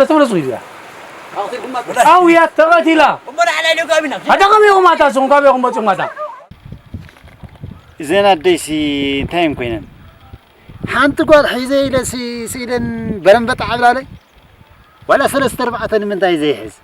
ተምረስ ተምረስ ኺዱ እያ። ኣውያት ተቐቲላ። ኣደ ከመይ ኢኹም ኣታ ንስኹም ካበይ ኢኹም መፂኹም ኣታ? እዘን ኣደይሲ እንታይ እየን ኮይነን? ሓንቲ ጓል ሒዘ ኢለሲ ስኢለን በረምበጣ ዓብላለይ። ዋላ ሰለስተ ኣርባዕተ ንምንታይ ዘይሕዝ?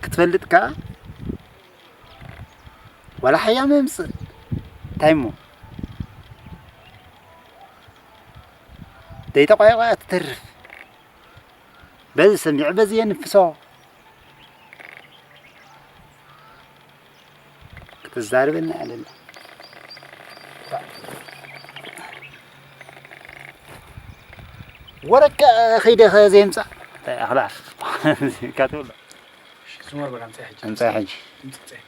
ክትፈልጥ ከኣ ዋላ ሓያም የምጽእ። እንታይ እሞ? ደይተቋየቋያ ትተርፍ። በዚ ሰሚዑ በዚ የንፍሶ። ክትዛረበና ኣለና። ወረቀ ኸይደ ኸ ዘይምጻእ? እንታይ ኣኽላ? ካትብሎ። ሽስሞር በል ኣምጻይ ሕጂ። ኣምጻይ ሕጂ። ኣምጻይ።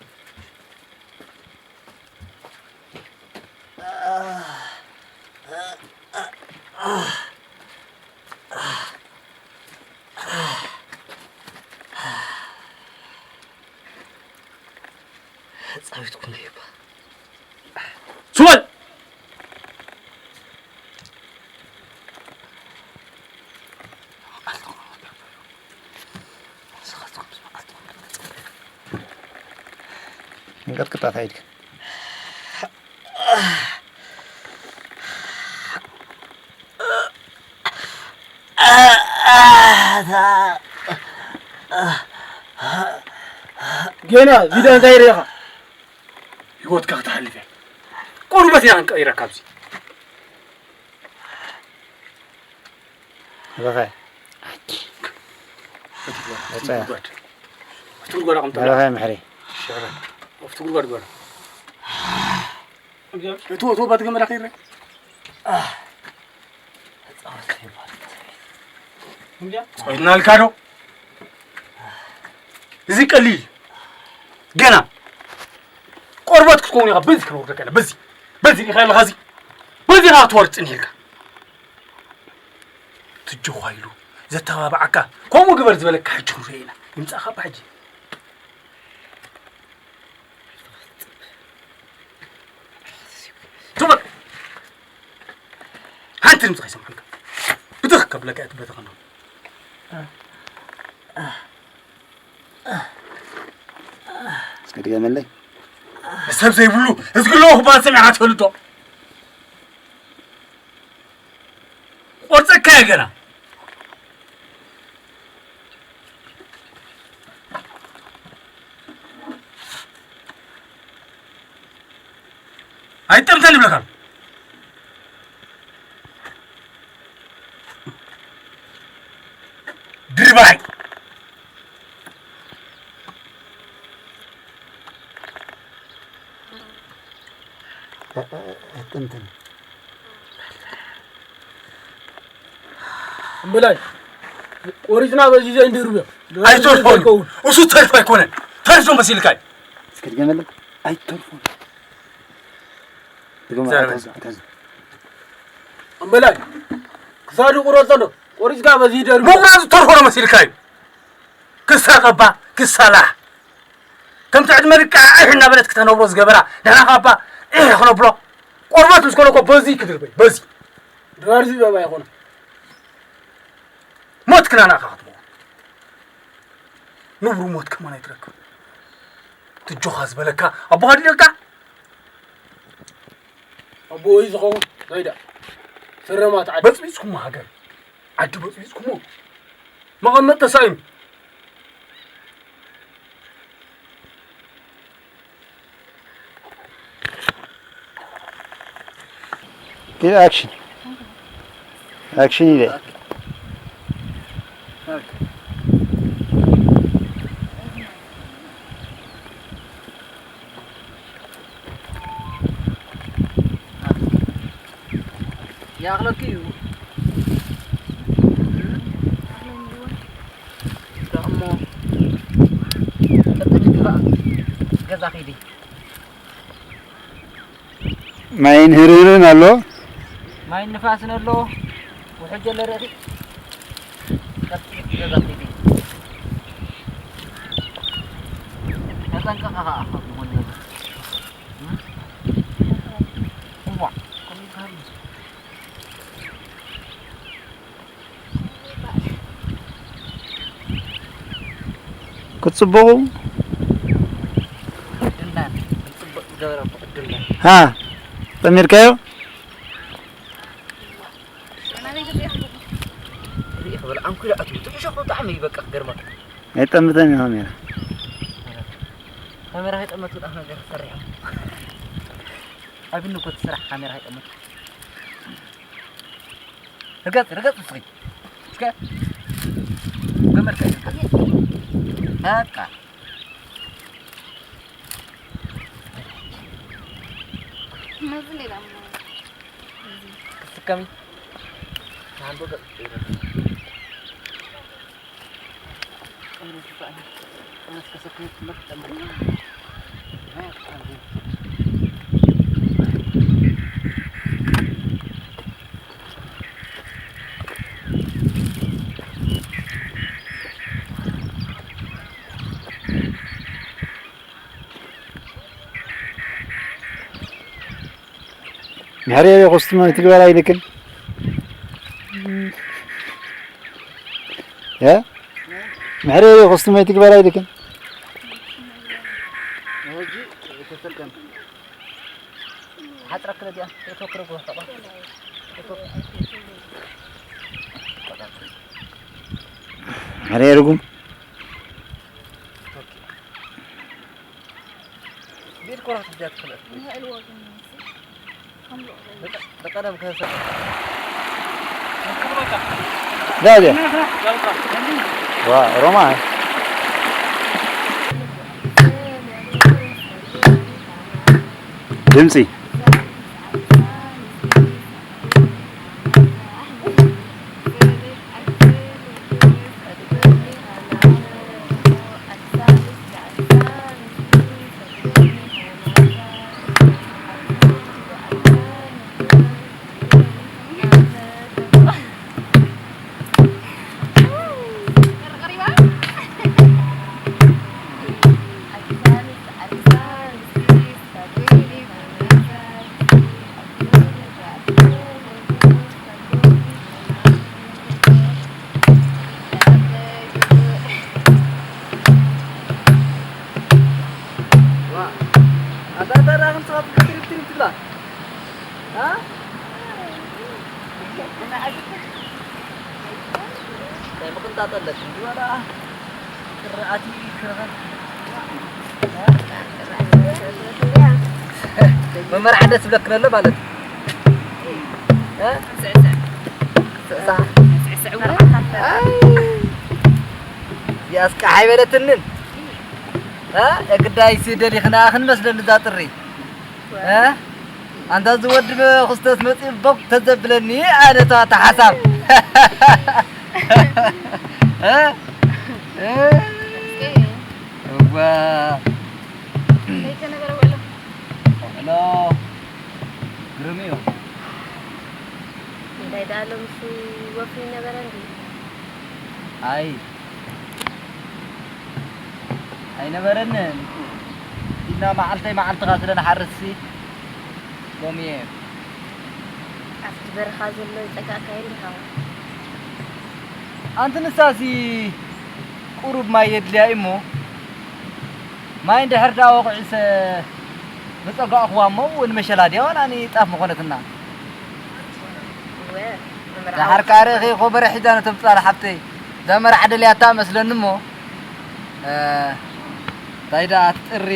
ጻዊት ኩን ይባ። ሱበል! ንቀጥቅጣት ኣይድካ። ገና ቪድዮ እንታይ ርኢኻ? ህይወትካ ክትሓልፍ እያ። ቆርበት ኢና ክንቀይረካ ኣብዚ። በኸ። እቲ ጉድጓድ። እቲ ጉድጓድ ኣቕምጠላ። በኸ ምሕሪ። ሽዕረ። ኣብቲ ጉድጓድ ጓል። እቶ፣ እቶ ባት ገመዳ ከይረ። ጾይድናልካ ዶ? እዚ ቀሊል። ገና ቆርበት ክትከውን ኢኻ። በዚ ከነውርደካ ኢና። በዚ፣ በዚ ርኢኻ ኣለኻ እዚ? በዚ ኢኻ ክትወርድ ጽኒሕልካ። ትጆ ኳይሉ ዘተባብዓካ፣ ከምኡ ግበር ዝበለካ ሕጂ ክንሪኦ ኢና። ይምጻእኻ እባ ሕጂ። ትበል። ሓንቲ ድምፂ ከይሰማዕካ ብትኽ ከብለካ እያ ትበተኸ ነው። እስከ ድገመለይ። ሰብ ዘይብሉ እዝግሎ ክባል ሰሚዕካ ትፈልጥ ዶ? ቆርፀካ እየ ገና። ኣይጠምተን ይብለካ። ድርባይ። ኣይጠምተን። እምበላይ ቆሪጽና በዚ ዘይንድርብዮ። ኣይተርፎን። ኣይከውን። እሱ ተርፎ ኣይኮነን። ተርፎ መሲልካ እዩ። እስኪ ድገመለይ። ኣይተርፎን። ድገመ፣ ዘረበ። ኣይተርፎን፣ ኣይተርፎን። እምበላይ፣ ክሳዱ ቁረጾ ዶ? ቆሪጽካ በዚ ይደርቢ። ምቑራጽ ተርፎ ዶ መሲልካ እዩ። ክሳቐባ፣ ክሳላሕ። ከምቲ ዕድመ ልክዓ እሕ እናበለት ክተነብሮ ዝገበራ፣ ንሕና ካባ እሕ ክነብሎ። ቆርበት ምስ ኮነ እኮ በዚ ክድርበይ፣ በዚ። ድራር ዝብለባ ይኾነ። ሞት ክናና ኢኻ ክትመውት። ንብሩ ሞት ከማን ኣይትረክብ። ትጆኻ ዝበለካ ኣቦኻ ድዩ ኢልካ? ኣቦ እዩ ዝኸውን። ናይዳ። ስረማት ዓዲ። በጽቢጽኩሞ ሃገር። ዓዲ በጽቢጽኩሞ። መቐመጥ ተሳኢኑ። ኪድ ኣክሽን። ኣክሽን ኢለ። ይኣኽለኪ እዩ። እሞ ቀጥታ ገዛ ኺዲ። ማይን ህርህርን ኣሎ። ማይን ንፋስን ኣሎ። ውሕጅ ኣሎ ርእሲ። ቀጥታ ገዛ ኺዲ። ተጠንቀቕ ኸዓ ካብ ዝኾነ ነገር። እም? እዋ፣ ከምኡ ይባሃል። ክትጽበቑ? ዕድልና፣ ክንጽበቕ ዝገበረ እኮ ዕድልና። ሃ፣ ጠሚርካዮ? ሪኢኽ በል፣ ኣንኲሉ ኣትዩ፣ ጥዑይ ሸኾ ብጣዕሚ እዩ፣ በቃ፣ ክገርመካ። ኣይጠምተን እዩ ካሜራ። ካሜራ ከይጠመቱ ደኣ ነገር ሰሪሖም። ኣብኒ እኮ እቲ ስራሕ ካሜራ ከይጠመቱ። ርገጽ፣ ርገጽ እስኺ። እስከ ገመድ ቀይር። በቃ። መዚ ሌላ ምን? ክትስከሚ? ንሓንዶ ገጽ ቀይር። ምሕሬ ኮስትሞ ትግበር ኣይልክን። እ? ምሕሬ ኮስትሞ ትግበር ኣይልክን። ሕጂ ተሰልጠን። ሓጥረክ ነዲያ፣ ተተክረ ጎ፣ ተቋ-፣ ተተክ-፣ ምሕሬ ርጉም። ኦኬ። ቤት ኮራት ብጃት ክልእ። በቀደም ከሰ-፣ ዳዴ። ዋ፣ ሮማ። ድምጺ። ዋ፣ ኣታ፣ ኣታ፣ ኣታ፣ ኣታ፣ ትሪፕ፣ ትሪፕ ትብላ። አ? ናይ ምቕንጣጥ ኣለኪ። እንዲ በላ። ቅርኣቲ ክረኸብ። መመርዓ ደስ ዝብለክን ኣሎ ማለት እዩ። እ? ስዕስዕ። ኣይ። እዚኣስ ቃሕ ኣይበለትንን። እ? የግዳይስ ደሊኽና ክንመስለኒ እዛ ጥሪ። እ? ኣንታ እዚ ወዲ ክስተት መፂኡ ቦግ ተዘብለኒ ኣነታ ተሓሳብ። እ? እ? ወ- ከይተነበረ ውዕሎ። ውዕሎ ግርም እዩ። እንታይ ደኣ ሎምሲ ወፍሪ ነበረ እንዲ? ኣይ ኣይነበረንን። ኢና መዓልተይ መዓልትኻ ስለ ንሓርስሲ ሎሚ እየ። ኣብቲ በረኻ ዘሎ ይጸጋእካዮ እንዲኻ? ኣንቲ ንሳሲ ቁሩብ ማይ የድልያ እሞ፣ ማይ እንድሕር ደኣ ወቕዒሰ መጸጋእኽዋ እሞ፣ እውን መሸላ ድያ ዋላ ንጣፍ ምኾነትና። እወ፣ መምርዓዊ ደሓር ከኣ ርእኺ ኮበረ ሒዛ ነቶም ጽላል ሓብተይ፣ እዛ መርዓ ደልያታ መስለኒ እሞ፣ እ፣ እንታይ ደኣ ትጥሪ፣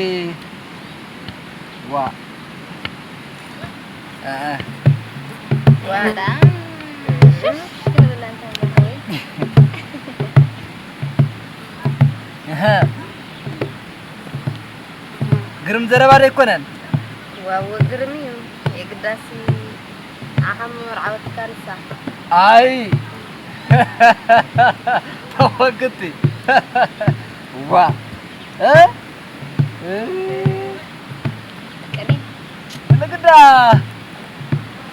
ዋ። እ፣ እ። ዋላ ሽሽ ትብል ኣንታ ወይ። እህ። ግርም ዘረባ ዶ ኣይኮነን? ዋው ግርም እዩ። የግዳሲ ንዓኻ መርዓወትካ ንሳ። ኣይ። ተወግቲ። ዋ። እ? እ? ቀኒ። ንግዳ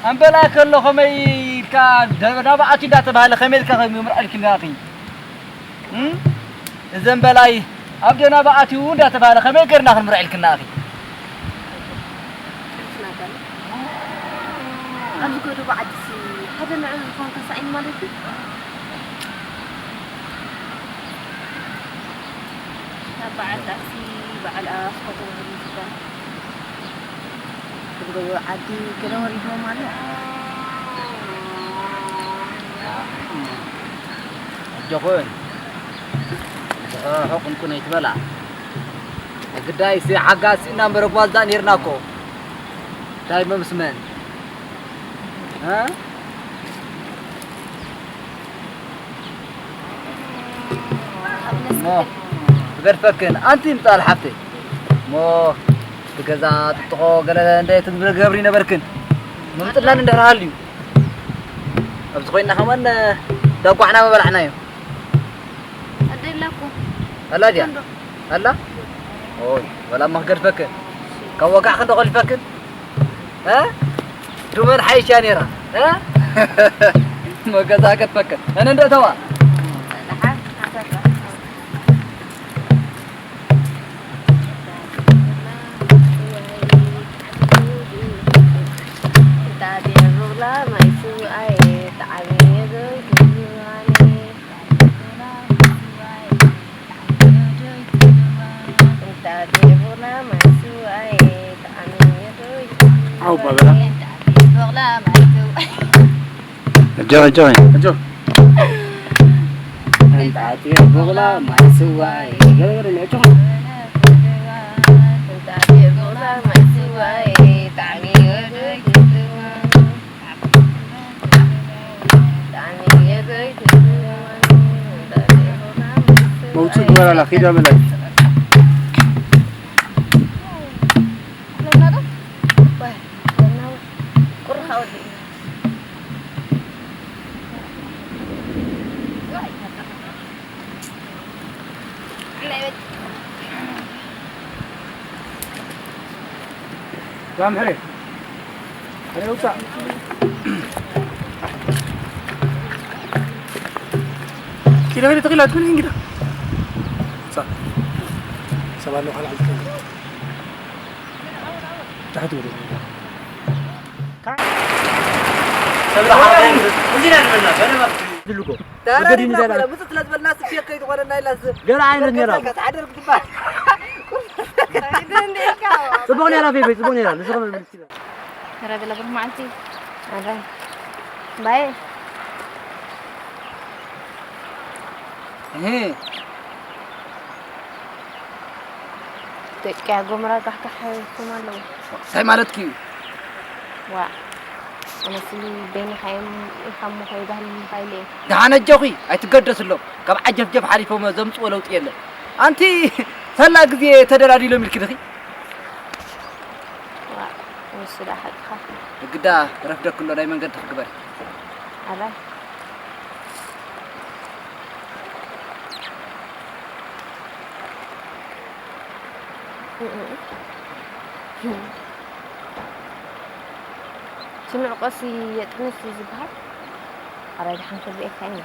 ኣምበላ ከሎ ከመይ ኢልካ ደ-፣ ናብኣቲ እንዳተባሃለ ከመይ ኢልካ ከመይ ምርኣልኪ እንዳኺ? እም? እዘን በላይ ኣብ ደናባ ኣትዩ እንዳተባሃለ ከመይ ገርና ክንምርዐልክና ኣኺ? ኣብዚ ጎደቦ ዓዲሲ ሓደ ንዑ ዝኾን ተሳኢኑ ማለት እዩ። ካብ በዓል ጣዕሲ በዓል ኣፍ ከተባሂሉ ይዝከር። ትብልዎ ዓዲ ገለ ወሪድዎም ኣሎ። ኣጆኹን፣ ዝሕሕቑንኩን ኣይትበላ። ግዳይሲ ሓጋሲ እና እምበር ጓልዛ ኔርና እኮ። እንታይ መምስመን? እ? እሞ ክገድፈክን ኣንቲ ምጣል ሓፍተይ። እሞ እቲ ገዛ ጥጥቖ ገለ እንደ ትገብሪ ነበርክን። ምምጥላን እንድሕር ሃልዩ። ኣብዚ ኮይና ከማን ዳጓዕና ምበላዕናዮ። ኣደ ኣላ እኮ። ኣላ ድያ? እንዶ። ኣላ? ኦይ፣ ወላ እማ ክገድፈክን። ካብ ወጋዕክን ዶ ከሊፈክን? እ? ዱመን ሓይሻ ነይራ። እ? መገዛ ከትፈክን። ኣነ እንዶ ተዋ። ዓው ባበላ። ኣጆኺ፣ ኣጆኺ። ኣጆ። እንጣጢዕ ቡቕላ ማይ ስዋይ። ገለ ገለ ኣጆኺ። መውፅእ ግበራላ፣ ኪዳ በላይ። ዳምሕሬ፣ ሕሬ ውፃእ። ኪሎ ኪሎ ተኪሎ ኣትኩን እንግዳ። ውፃእ። ሰባት ነው ካልዓል ተኪሎ። ታሕቲ ወደ ዳራ ወገዲ ሪብና ንዘላ። ኮነ፣ ምጽእ ስለ ዝበልና ስፌት ከይትኾነና ኢላ ስ-፣ ገለ ዓይነት ነይራ። ሓደር ክትባል። ጽቡቕ ነይራ ቤቢ፣ ጽቡቕ ነይራ። ንስኹም ምልክት ይላል። ኧረ ገለ ብሩህ መዓልቲ። ኣረ። ባይ። እህ። ደቂ ኣጎምራ ጋሕጋሕ ኢልኩም ኣለዉ። እንታይ ማለትኪ እዩ? ዋእ፣ ኣነሲ በይንኻ እዮም ኢልካ እሞ ከይባህል ምኻይለ እየ። ደሓን ኣጆኺ፣ ኣይትገደስሎም። ካብ ዓጀፍጀፍ ሓሊፎም ዘምጽዎ ለውጢ የለን። ኣንቲ ሰላ ግዜ ተደላዲሎም ኢልኪ ድኺ? ዋእ፣ ንሱ ደኣ ሓቅኻ። ግዳ ረፍደክሎ ናይ መንገዲ ክግበር። ኣባይ። ስምዕ ቆሲ የጥንስ እዩ ዝበሃል። ኣራይ ደሓን ክርድኤካ ኢና።